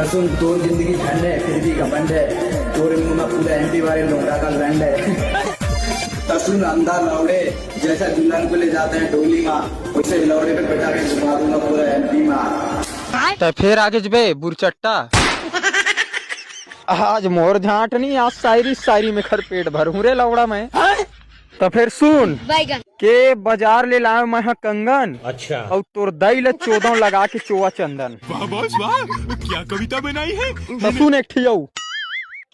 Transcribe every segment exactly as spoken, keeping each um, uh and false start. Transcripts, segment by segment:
सुन, तोर जिंदगी झंड है, फिर भी घमंड है। तोरे मुंह में पूरा एमपी वाले लोटा का गंड है। तो सुन, अंधा लौड़े, जैसा दुल्हन को ले जाते हैं डोली माँ, वैसे लौड़े पे बैठा के घुमा दूंगा पूरा एमपी माँ। त फेर आगे जबे बुरचट्टा। आज मोर झांट नहीं, आज शायरी शायरी में खर पेट भर हूँ रे लौड़ा मैं। त फेर सुन, बैगन। के बाजार ले लायो मैं ह कंगन, अच्छा। अउ तोर दाई ल चोदव लगा के चोआ चंदन। वाह बॉस वाह, क्या कविता बनाई है। त सुन एक ठियऊ,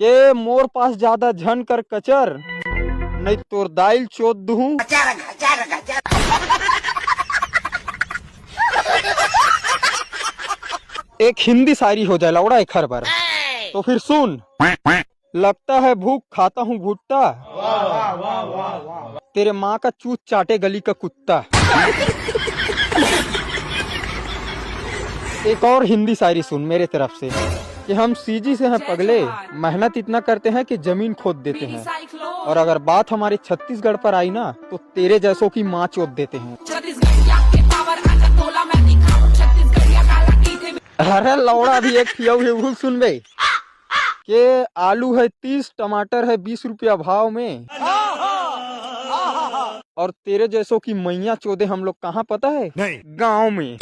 के मोर पास ज्यादा झन कर कचर, नहीं तोर दाई ल चोद दुहूं। एक हिंदी शायरी हो जाए लौड़ा एक हर बार। तो फिर सुन, लगता है भूख खाता हूँ भुट्टा, तेरे माँ का चूत चाटे गली का कुत्ता। एक और हिंदी शायरी सुन मेरे तरफ से कि हम सीजी से हैं पगले, मेहनत इतना करते हैं कि जमीन खोद देते हैं, और अगर बात हमारे छत्तीसगढ़ पर आई ना तो तेरे जैसों की माँ चोद देते हैं। अरे लौड़ा भी एक ठियऊ है, वो सुनबे। के आलू है तीस, टमाटर है बीस रुपया भाव में, और तेरे जैसों की मैया चोदे हम लोग कहाँ पता है? नहीं। गांव में।